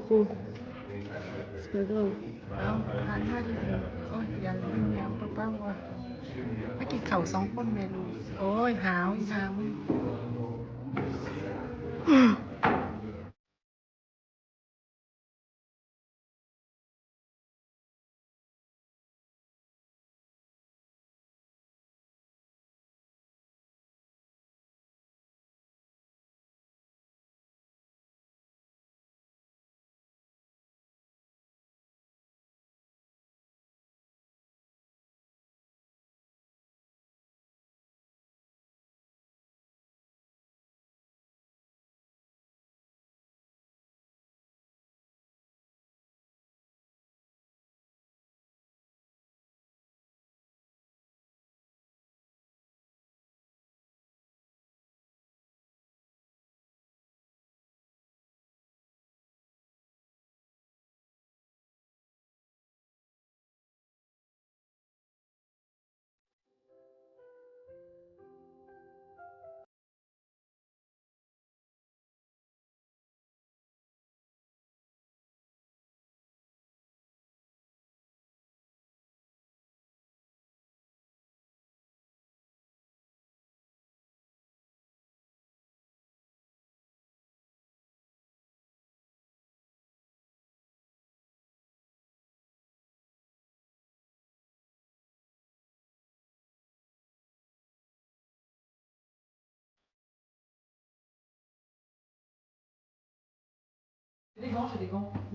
ສະເປີເກີລ ເອົາ ຜ່ານມາດີໆ. ໂອ້ຍ ຢ່າລືມ ຢ່າປະປັງວ່າ ມາກິນເຂົ້າສອງຄົນແມ່ລູກ. ໂອ້ຍ ຫາວ ອີຫາວ.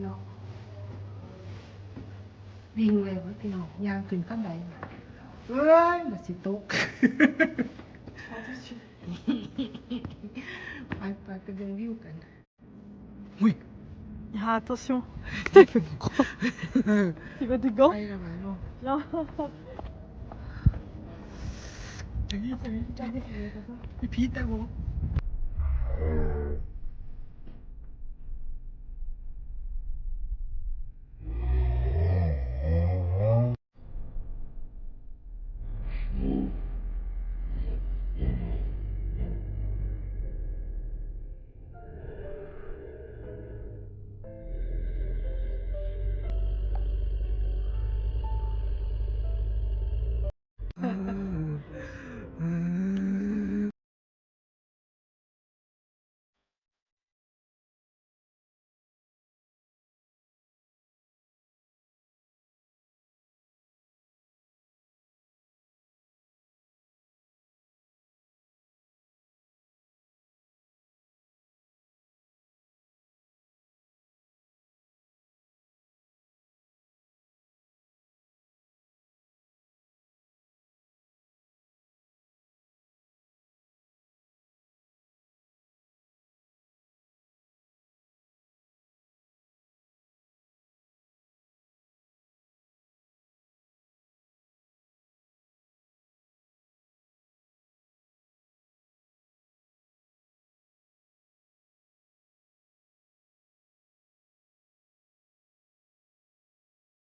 ເນາະ ວິ່ງເລີຍເວີຍພີ່ນ້ອງ ຍ່າງຂຶ້ນຂັ້ນໄດ. ເອີຍ ມັນຊິຕົກ. ໄປ ໄປ ໄປເບິ່ງວິວກັນ. Oui. Ah, attention. Tu fais quoi ? Tu mets des gants ? Non. T'as vu, t'as vu, t'as vu. Et puis, t'as vu.